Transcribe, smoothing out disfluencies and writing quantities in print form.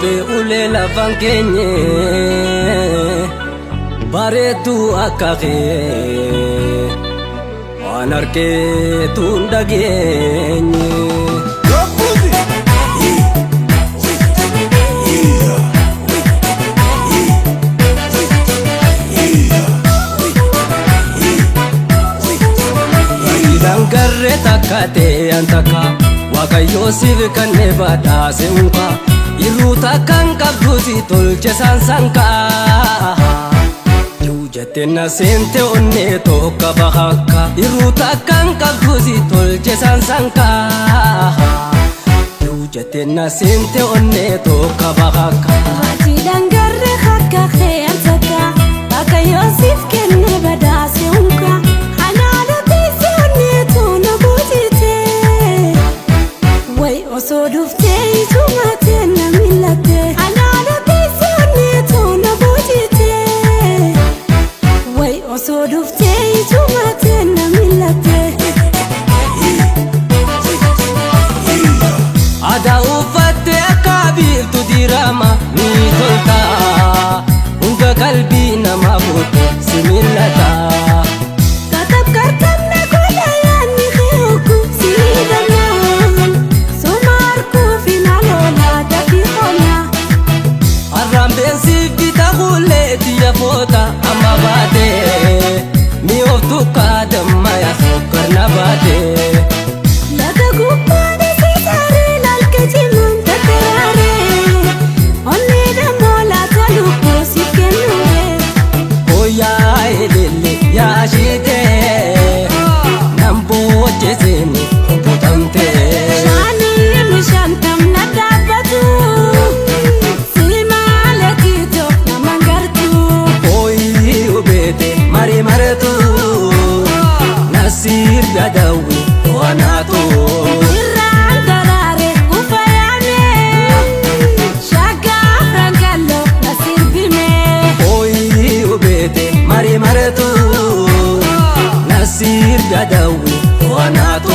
dhufe ulee lafaan keenye bareedduu akka kee waan argeetu hin dhageenye. Dangarree takka ta'e an takka Waaqayyoo siif kennee badhaase unka Irruu takkaan qabduuti tolche saansankaa. Jettee na seente onnee tokko bakakka Irruu takkaan qabduuti tolche saansankaa. Jettee na seente onnee tokko bakakka. Ati dangarree akka kee an takka Waaqayyoo siif kennee badhaase unka. Hanaana teessee onnee tola boojite. Wayi osoo dhuftee ijuma na milatte. Hanaana teessee onnee tola boojite. Wayi osoo dhuftee ijuma na milatte. Aadaa uffattee akka biiftuu dirama ni tolta. Hunda qalbii namaa fuute si mil'ata. Katab kartamna godha yaadni keeku si dhanaan. Soma harkuuf hin aloola dafii hola. Harambeen siif bita hullee tiyya foota amma baate. Mi'ooftu kaadamma yaa sokkarna baate. Laga gubbaan si taaree laalka jimaan takkaraaree. Onnee dammoo laata lubbuu siif kennuuree. Hooyaa elelle yaa shiitee nan boojjeseeni butamtee. Shaanii mishaan tamna dhaabbatu. Si malee kiitoo nama gartuu. Hooyi obeete marii maratu nasiir gadawi wanaatu. Irraan daraare kufa yaame. Shaggaa frankaloo na sirbime. Hooyi obeete marii maratu nasiir gadawi wanaatu.